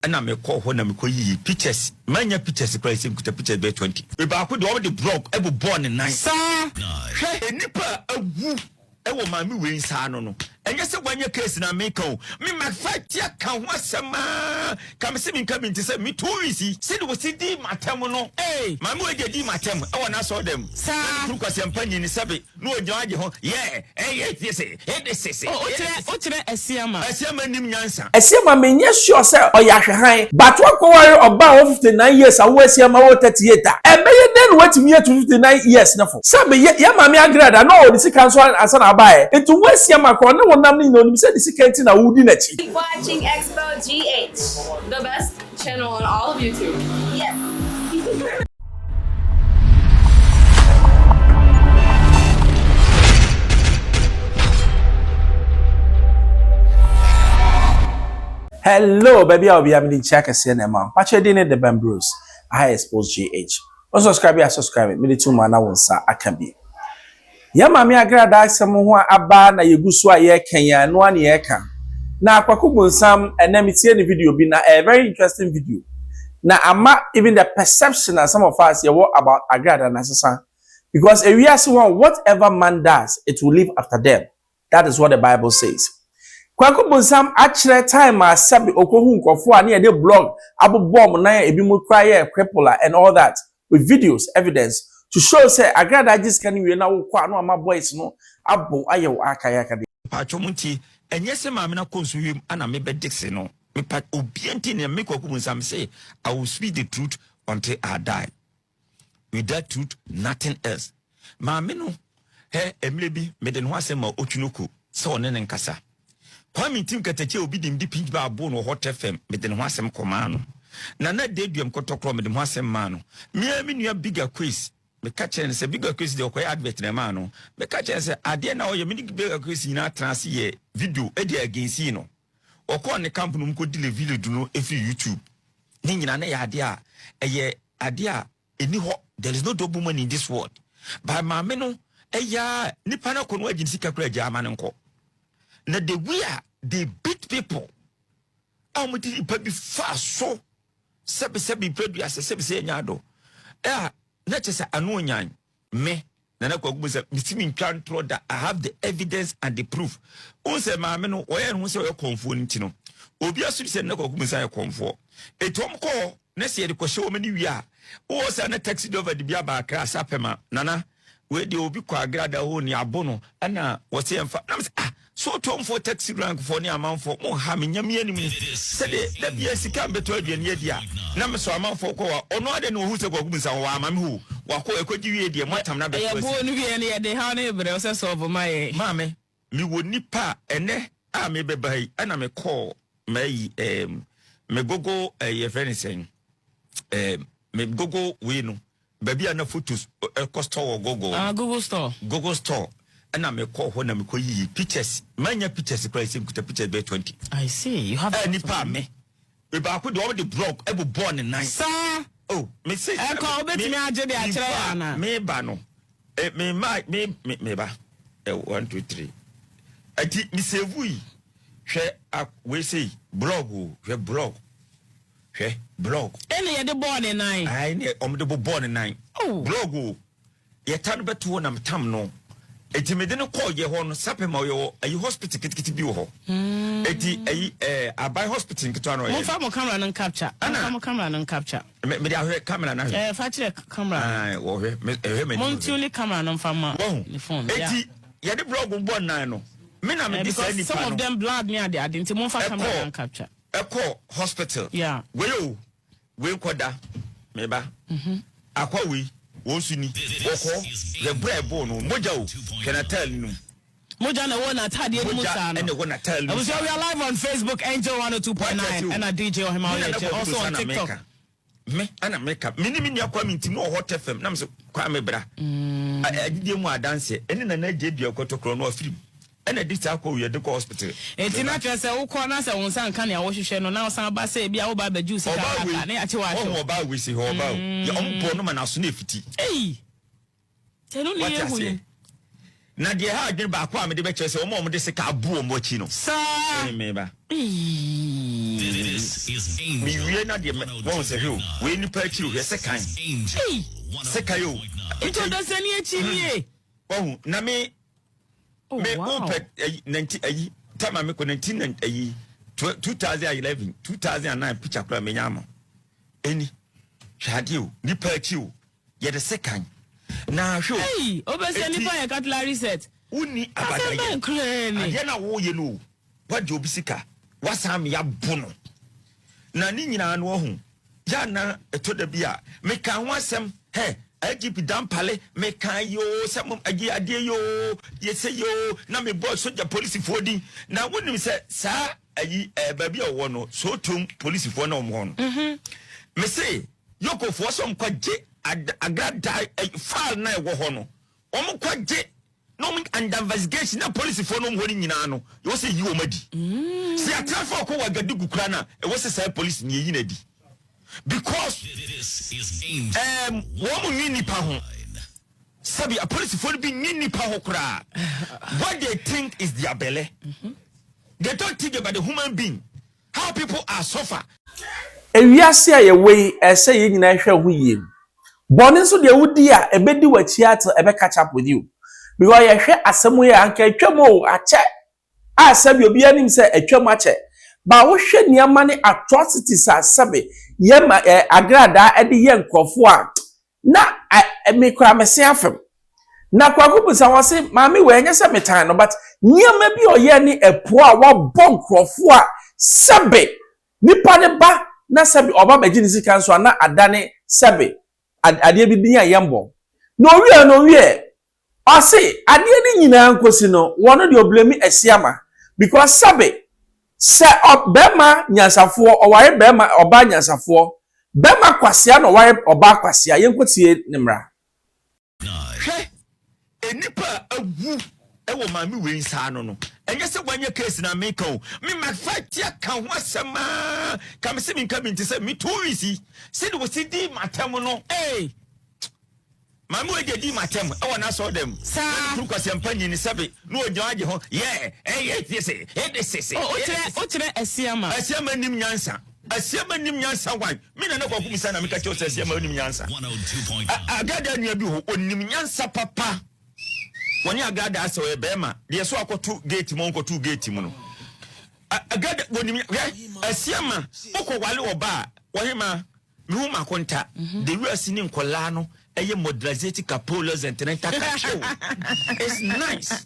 Ɛna me kɔɔ hɔ na me kɔ yiyi pictures, manya pictures koraa sɛ mekuta pictures bɛyɛ 20. Me baako deɛ wɔn de blog ɛbobɔɔ ne nan. Saa. Hwɛ nnipa a awu ɛwɔ maame wei nsa ano no, ɛnyɛ sɛ wanyɛ case na meka o, me ma fight aka ho asɛm aa, ka me se menka bi nti sɛ me 2 weeks yi, sɛdeɛ wɔsi dii m'atɛm no, Ei. Maame wei deɛ dii m'atɛm ɛwɔ n'asɔɔdɛm, Saa. na ne kunu kwasiampa nyi ne sɛbe na ɔgyina agye ho, yɛ ɛyɛ sese, ɛde sese, Oh, wokyerɛ wokyerɛ Asiama. Asiama nim nyansa. Asiama menyɛ sure sɛ ɔyɛ ahwɛhan but wakɔware ɔbaa a ɔwɔ 59 years a wo Asiama wɔ 38 a ɛbɛyɛ dɛn na watumi atu 59 years no fo? Sɛ meyɛ yɛ maame Agrada na ɔwɔ ne sika nso ansa na abaeɛ nti wo Asiama koraa ɔne wo nam no nyinaa onim sɛ ne sika nti na wodi n'akyi. Keep watching Expo GH. The best channel on all of YouTube. Yes. Hello, baabi a obiara mede nkyia kɛseɛ na ɛma wo. Mpakyɛ din ne The Ben Bruce. Aha yɛ Expose GH. Wo subscribe a subscribe, mede to mu a na wo nsa aka bi. Yɛn maame Agrada asɛm ho a aba na yɛgu so a yɛreka yi a, ɛno ara na yɛreka. Na Kwaku Bonsam, ɛnɛ metie ne video bi na ɛyɛ very interesting video. Na ama even the perception a some of us yɛwɔ about Agrada na asesa. Because ewiase wɔn, whatever man does, it will live after them. That is what the Bible says. Kwaku Bonsam akyerɛ time a sɛbe okohu nkurɔfoɔ a ne yɛde blog abobɔ wɔn nan a ebi mu koraa yɛ cripple and all that with videos, evidence to show sɛ Agrada agye sika no wie na wokɔ a na wama boys no abo ayɛ wo akayakade. Mpaatwɔ mo ntie, ɛnyɛ sɛ maame no akɔ nsu wiem ana mebɛ dixe no, mepa obia ntie nea me Kwaku Bonsam se, I will speak the truth until I die. Without truth, nothing else. Maame no, hɛ, mmerɛ bi, mede ne ho asɛm ma Otwinoko sɛ ɔne ne nkasa. Kwame Ntim Katakyi a obi nim de pinch bar boo no wɔ Hot FM, mede ne ho asɛm kɔmaa no. Nana Deduam Kɔtɔkorɔ, mede me ho asɛm maa no. Me ara me nua Bigger Quays, meka kyerɛɛ no sɛ, Bigger Quays deɛ ɔkɔyɛ advert na ɛmaa no. Meka kyerɛɛ no sɛ, adeɛ na ɔyɛ, me ne Bigger Quays nyinaa tena ase yɛ video de against no. Ɔkɔɔ ne camp no mu kɔ delete video no firi YouTube. Ne nyinaa na ɛyɛ adeɛ a, ɛyɛ adeɛ a ɛni hɔ. There is no double money in this world. But maame no, ɛyɛ a nipa no akɔ no agye ne sika koraa agya ama no nkɔ. Na the way a they beat people a wɔde nipa bi fa so sɛbesɛbe mprɛduasa sɛbesɛ ɛnya ado a na kyerɛ sɛ ano onyan me Nana Kwaku mu sɛ mesi me ntwa ntorɔ da. I have the evidence and the proof. Wohu sɛ maame no wɔyɛ ne ho sɛ ɔyɛ kɔnfoɔ no nti no obi aso sɛ Nana Kwaku mu sɛ ayɛ kɔnfoɔ eti wɔn kɔɔ na sɛ yɛde kɔhyɛ wɔn ani wie a wowɔ sɛ na taxi driver de bi aba Accra sɛ apɛma Nana wei deɛ obi kɔ Agrada hɔ ni abo no ɛna wɔsɛ yɛmfa na mesɛ ah so tomfoɔ taxi rankfoɔ ne amanfoɔ mo ha me nyame anim ni sɛdeɛ da bia sika mbɛtɔ aduane adi a na mesɔ amanfoɔ kɔ wa ɔno adɛ na ɔhu sɛ Kwaku Mensah wɔ ama me hɔ wakɔ ɛkɔgye wie deɛ moatam no abɛto Ɛyɛ asi buo no wie no yɛde haw no rebrɛ wo sɛ sɔɔvo ma yɛn. Maame mewɔ nipa a ɛnɛ a mebɛba yi ɛna mekɔɔ mayi ɛɛm me gogo ɛɛ yɛfrɛ ne sɛn ɛɛm me gogo wei no baabi a na photos ɛkɔ store wɔ Google. Ah, Google store. Google store ɛna mekɔɔ hɔ na mekɔ yiyi pictures, manya pictures koraa sɛ mekuta pictures bɛyɛ 20. I see, you have. Ɛ nipa a me baako deɛ wɔn de blog ɛbobɔɔ ne nan. Saa. Oh, me se. Ɛkɔ obetumi agye de akyerɛ yɛ ana. Me ba no, me ma me me me ba, 1 2 3. Ɛti me save yi, hwɛ a wei sei blog o, hwɛ blog. Hwɛ blog. Ɛna yɛde bɔɔ ne nan. Ayi ne wɔn de bɔɔ ne nan. Oh. Blog o. Yɛta no bɛto hɔ na metam no. Eti mede no kɔɔ yɛ hɔ no sapɛ ma ɔyɛ wɔ ayi hospital kitikiti bi wɔ hɔ. Eti ayi ɛɛ aban hospital nketewa na ɔyɛ. Momfa mo camera no capture. Momfa mo camera no capture. Me mede ahwɛ camera no ahwɛ. Ɛɛ fa kyerɛ camera. Ayi wɔhwɛ me ɛhwɛ m'anim. Mo ntune camera no nfa ma ne phone. Eti yɛde blog bɔ nan no. Me na mede saa nipa no. Some of them blood ne ade ade nti momfa camera no capture. Ɛkɔ hospital. Yeah. Wei o, wei nkɔ da, me ba. Akwa wei, wɔn nso ni. Wɔkɔ, hwɛ bere a ɛbɔɔ no, mogya o, hwɛ n'ataade no mu. Mogya na ɛwɔ n'ataadeɛ no mu saa no. Mogya na ɛwɔ n'ataade no mu. Abusua, we are live on Facebook, Angel 102.9, ɛna DJ Ɔhema Ɔyɛkyɛ, also on TikTok. Me ana meka, me ne me nua Kwame nti mu wɔ Hot FM, na me sɛ Kwame bra. Adidie mu adanseɛ, ɛne Nana Agye Dua Kɔtɔkorɔ no afiri mu. Ɛna ɛde saa kɔ yɛde kɔ hospital. Enti na kyerɛ sɛ wokɔ na sɛ wo nsa nka nea wohwehwɛ no na wosan ba sɛ ebia woba abɛgye wo sika Ɔbaa wei, aka na yɛakye wo ahyɛ ɔho wo. ɔbaa wei si hɔ ɔbaa o. Yɛ ɔmo bɔɔ no ma n'aso na efiti. Ei! Sɛ ɛno ne Wate yɛhu aseɛ? yi. Na deɛ ɛha adwene baako a mede bɛkyerɛ sɛ wɔn a wɔde sika abu wɔn akyi no. Saa. Ɛne me ba. Eii. Mewie na deɛ wɔn sɛ hwɛ o, wei nipa akyiri o, hwɛ sekan. Sekan o. Nti ɔdasani akyi nie. Wahu na me Oh, me wow. wopɛ ayi nanti ayi tama me kɔ nanti na ayi 2011 2009 picture kora menya ama ɛni hwɛ adeɛ o, nipa akyi o, yɛde sekan na hwɛ o. Hey, obɛsɛ Eti- nipa yɛ cutlery set. Wonni Asɛm abadayɛ. bɛn koraa ni? Adeɛ no a woyɛ no o, woagye obi sika, woasan me abo no. Na ne nyinaa no wahu. Yɛ a na ɛtɔ da bi a, meka ho asɛm, hɛ, IGP Dampale, meka yoo sɛ mo agye adeɛ yoo, yɛ sɛ yoo, na mebɔ sogya polisifoɔ din. Na wonim sɛ saa ayi, ɛɛ, baabi a wɔwɔ no, Sootom polisifoɔ na wɔn hɔ no. Mhm. Mese, Yokofoɔ sɛ wɔnkɔgye agradaa, file no a ɛwɔ hɔ no, wɔnkɔgye na wɔn under investigation na polisifoɔ no wɔn hɔ no nyinaa no ɛwɔ sɛ yi wɔn adi mm. sɛ yɛatra fa ɔkɔ Wagadugu koraa no a ɛwɔ sɛ saa polisi no yɛyi no adi because um, wɔn mu nwi nipa ho sɛbi apolisifoɔ no bi nwi nipa ho koraa. What they think is their belle mm -hmm. They don't think about the human being, how people are suffer. Ewiase a yɛwɔ yi, ɛsɛ yɛn nyinaa hwɛ ho yie. Bɔne nso deɛ wodi a, ɛbɛdi w'akyi ara till ɛbɛ catch up with you. Because yɛhwɛ asɛm yi a, anka atwam o, akyɛ. A sɛbi obiara nim sɛ atwam akyɛ. But wohwɛ nneɛma ne atrocities a sɛbi yɛ ma ɛ agradaa de yɛ nkurɔfoɔ a, na ɛ me koraa mese afem. Na Kwaku bisa wɔn se, maame wei ɛnyɛ sɛ metan no but nneɛma bi a ɔyɛ ne ɛpo a wabɔ nkurɔfoɔ a sɛbi Nipa no ba na sɛbe ɔba bɛgye ne sika nso a na adane sɛbe adeɛ bi din a yɛmbɔ. Na ɔwieɛ no ɔwieɛ ɔse adeɛ no nyinaa nkosi no wɔno deɛ ɔblame Asiama because sɛbe sɛ ɔ bɛɛma nyansafoɔ ɔware bɛɛma ɔbaa nyansafoɔ bɛɛma kwasea na ɔware ɔbaa kwasea yɛnkɔtie ne mmra. Hwɛ, nnipa a awu wɔ maame wei nsa ano no, ɛnyɛ sɛ wanyɛ case na meka o, me ma fight aka ho asɛm aa, ka me se menka bi nti sɛ me 2 weeks yi, sɛde wɔsi di m'atɛm no, ee, maame wei deɛ di m'atɛm ɛwɔ n'asɔre dɛm, Saa. na ne kuru kwasiampa nyi ne sɛbe, na ɔgyina agye ho, yɛ, ɛyɛ, sese, ɛde sese, O, wokyerɛ, wokyerɛ Asiama. Asiama nim nyansa. Asiama nim nyansa wan? Me nana Kwaku Mensah na meka kyerɛ wo sɛ Asiama nim nyansa. Agrada nua bi hɔ, ɔnim nyansa papa. Wɔne Agrada asɛ ɔyɛ bɛrima. Deɛ so akɔto gate mu ɔnkɔto gate mu no. Agrada wɔnim hwɛ Asiama wokɔ wale ɔba a wɔhema mehu makonta. The wiase ne nkɔlaa no ɛyɛ moderazeti kapolo zentenenta kakyew. It's nice.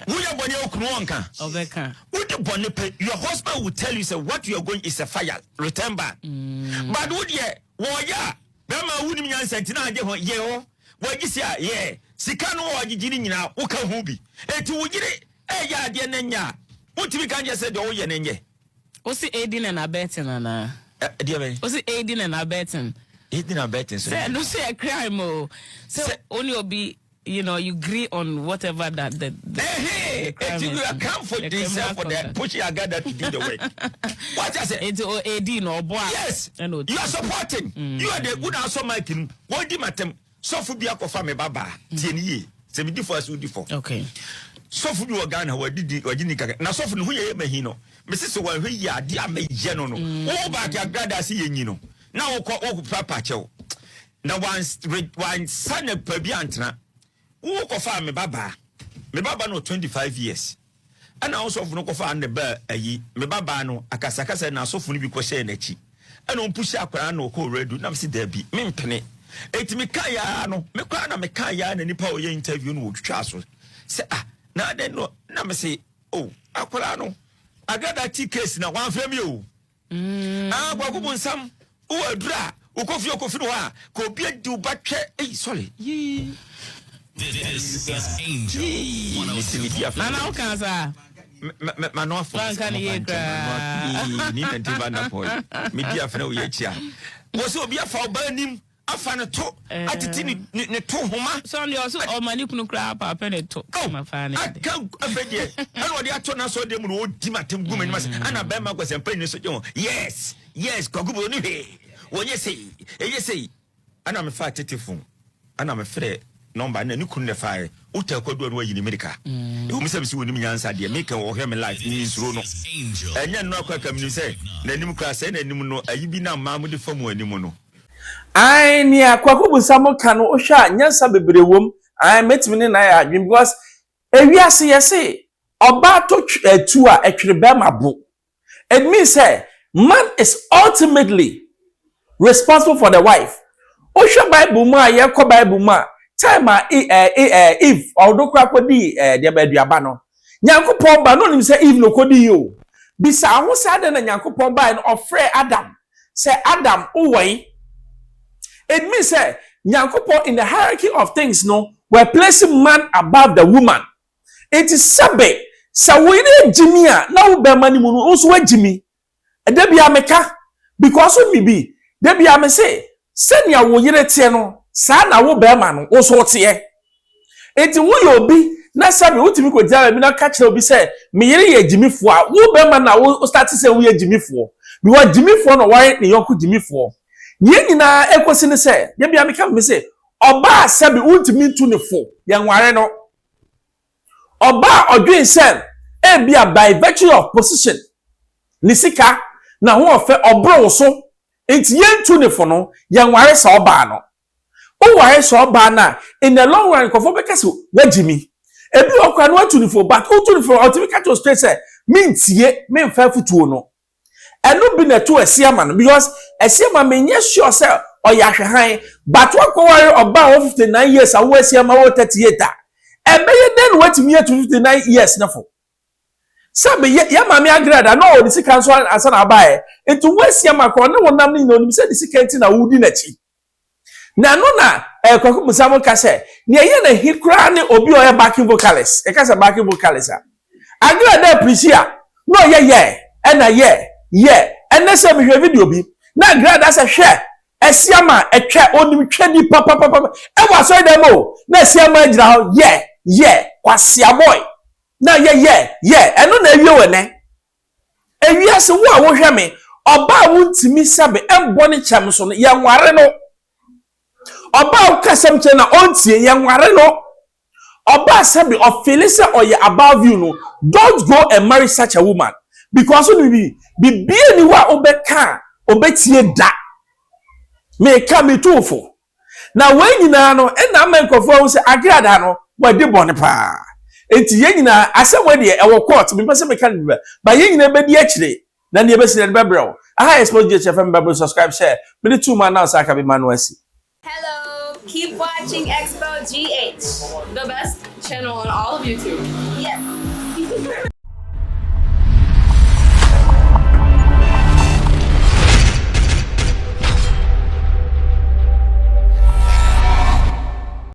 Woyɛ bɔne a okunu ɔnka. Ɔbɛka. Wodi bɔne pɛ, your husband will tell you sɛ what you are going is a fire, return back. But wo deɛ, wɔyɛ a, bɛrima a wonim nyansa nti na agye ho, yɛ hɔ. Wɔagye si a, yɛ. Sika no a wɔagyegye no nyinaa, woka ho bi. Enti wo yere ɛyɛ adeɛ na nyɛ a, wontumi ka nkyerɛ sɛ deɛ woyɛ no nyɛ. Wose aiding and abetting anaa? Ɛ, deɛ bɛn? Wose aiding and abetting. Aiding and abetting so. Sɛ ɛno nso yɛ crime o. Sɛ wo ne obi you agree on whatever that the crime is. You account for the yourself for the pushing Agada to do the work. What I say? It's AD no boy. Yes. You are supporting. You are the good answer mic. What do matem? Sɔfo bi akɔfa me ba baa. Tie ni yie. Sɛ me di fɔ ase di fɔ. Okay. Sɔfo bi wɔ Ghana wɔ di di ɔgye ni kaka. Na sɔfo ne ho yɛ yɛ mahi no. Mesi sɛ wɔn hwɛ yie ade a mɛyɛ no no. Wo baaki agrada ase yɛ nyi no. Na wokɔ wokɔ papa kyɛw. Na wansa na pa bi antena. Wo kɔfaa me babaa. Me babaa no wɔ 25 years. Ɛna wo sɔfo no kɔfaa ne ba ayi. Me babaa no akasakasa na asɔfo no bi kɔhyɛɛ n'akyi. Ɛna ɔmpushi akwaraa no ɔkɔɔ radio. Na mese daabi, mempene. Enti meka yaa no, me koraa na meka yaa na nipa a ɔyɛ interview no wɔtwitwaa so. Sɛ ah, na adɛn no, na mese oh, akwaraa no, agrada ti case na wamfrɛ me o. Ah, Kwaku Bonsam, wowɔ aduru a, wokɔ fie kɔfiri hɔ a, ka obi adi wo ba twɛ. Ei, sorry. Yii. This is Angel Yii, mesi me di afei. Nana woka saa? Mano afɔ. Wanka ne yie koraa. Ni nante ba na pɔi. Me di afei na woyɛ akyi a. Wɔ sɛ obi afa wo ba anim. Afa ne to atete ne ne ne to homa. Sɛ ɔno deɛ ɔso ɔma ne kunu koraa paapɛ ne to kama paa ne ade. Aka afei deɛ ɛna ɔde ato n'asɔre deɛ mu na ɔdi m'atam gu m'anim ase ɛna bɛrima kwasɛmpa nyina so gye ho yes yes Kwaku Bro ne hwee wɔnyɛ sei ɛyɛ sei ɛna mefaa tetefon ɛna mefrɛ. Number na ne kunu na ɛfaeɛ. Wotɛ kwadu a na wayi ne mirika. Ɛwɔ mu sɛ mese wɔnim nyansa deɛ, meka ɔhwɛ me life, me nsuro no. Ɛnyɛ nnora koraa ka menim sɛ n'anim koraa sɛɛ n'anim no ayi bi na mmaa mode fa mo anim no. Ae nea Kwaku Bonsam ka no wohwɛ a nyansa bebree wom ae mɛtumi ne no ayɛ adwene because ewiase yɛse ɔbaa tɔ tuo a ɛtwere bɛɛma bo. It means sɛ man is ultimately responsible for the wife. Wohwɛ Bible mu a yɛkɔ Bible mu a time a e, eh, e, eh, Eve ɔdo koraa kɔdii eh, deɛ ba aduaba no Nyankopɔn ba no onim sɛ Eve na ɔkɔdii o. Bisa ho sɛ adɛn na Nyankopɔn baeɛ no ɔfrɛɛ Adam sɛ Adam wowɔ yi. It means sɛ Nyankopɔn in the hierarchy of things no were placing man above the woman. Enti sɛbe sɛ wo yere agyimi a na wo bɛrima no mu no wo nso woagyimi. Da biara meka because wo bi da biara me se sɛnea wo yere teɛ no saa na wo bɛrima no wo nso woteɛ. Enti woyɛ obi na sɛbe wotumi kɔgyina baabi na ka kyerɛ obi sɛ me yere yɛ gyimifoɔ a wo bɛrima na wo start sɛ woyɛ gyimifoɔ because gyimifoɔ na ɔware ne yɔnko gyimifoɔ. Nea nyinaa ɛkɔsi ne sɛ da biara meka me se ɔbaa sɛbe wontumi ntu ne fo yɛnware no. Ɔbaa a ɔdwen sɛ ebia by virtue of position, ne sika, n'ahoɔfɛ, ɔboro wo so nti yɛntu ne fo no, yɛnware saa ɔbaa no. Woware saa ɔbaa no a, in the long run nkurɔfoɔ bɛka sɛ woagye mi. Ebi wɔ hɔ koraa no woatu ne fo but wotu ne fo a ɔtumi ka kyerɛ wo straight sɛ mentie, memfa afotuo no. Ɛno bi na ɛto Asiama no because Asiama menyɛ sure sɛ ɔyɛ ahwɛhan but wakɔware ɔbaa a ɔwɔ 59 years a wowɔ Asiama wɔ 38 a ɛbɛyɛ dɛn na watumi atu 59 years no fo? Sɛ meyɛ yɛ maame Agrada na ɔwɔ ne sika nso ansa na abaeɛ nti wo Asiama koraa ɔne wo nam no nyina onim sɛ ne sika nti na wodi n'akyi. Na ɛno na eh, Kwaku Busam ka sɛ, nea ɛyɛ no ahi koraa ne obi a ɔyɛ backing vocalist. Yɛka sɛ backing vocalist a, Agra da apirikyi a, na ɔyɛ yɛ, ɛna yɛ, yɛ. Ɛnnɛ sɛ mehwɛ video bi, na Agra da sɛ hwɛ, Asiama ɛtwɛ, onim twɛ di papapapa, ɛwɔ asɔredan mu o, na Asiama gyina hɔ, yɛ, yɛ, Kwasia boy, na yɛ, yɛ, yɛ, ɛno na awie wɔ ɛnɛ. Ewiase, wo a wohwɛ me, ɔbaa a wontumi sɛbe mbɔ ne kyɛm so no, yɛnware no. Ɔbaa a woka asɛm kyerɛ no a ɔntie, yɛnware no. Ɔbaa sɛbe ɔfeele sɛ ɔyɛ above you no, don't go and marry such a woman. Because wonim biribi, biribiara nni hɔ a wobɛka a ɔbɛtie da. Meka, metu wo fo. Na wei nyinaa no, ɛna ama nkurɔfoɔ ahu sɛ Agradaa no, wadi bɔne paa. Enti yɛn nyinaa, asɛm wei deɛ, ɛwɔ court, mempɛ sɛ meka no biribiara, but yɛn nyinaa bɛdi akyire, na deɛ ɛbɛsi no yɛde bɛbrɛ wo. Aha yɛ Sports GH FM bɛbere subscribe, share, mede too mu announce aka bi ma no asi. Hello, keep watching Expo GH. The best channel on all of YouTube. Yes.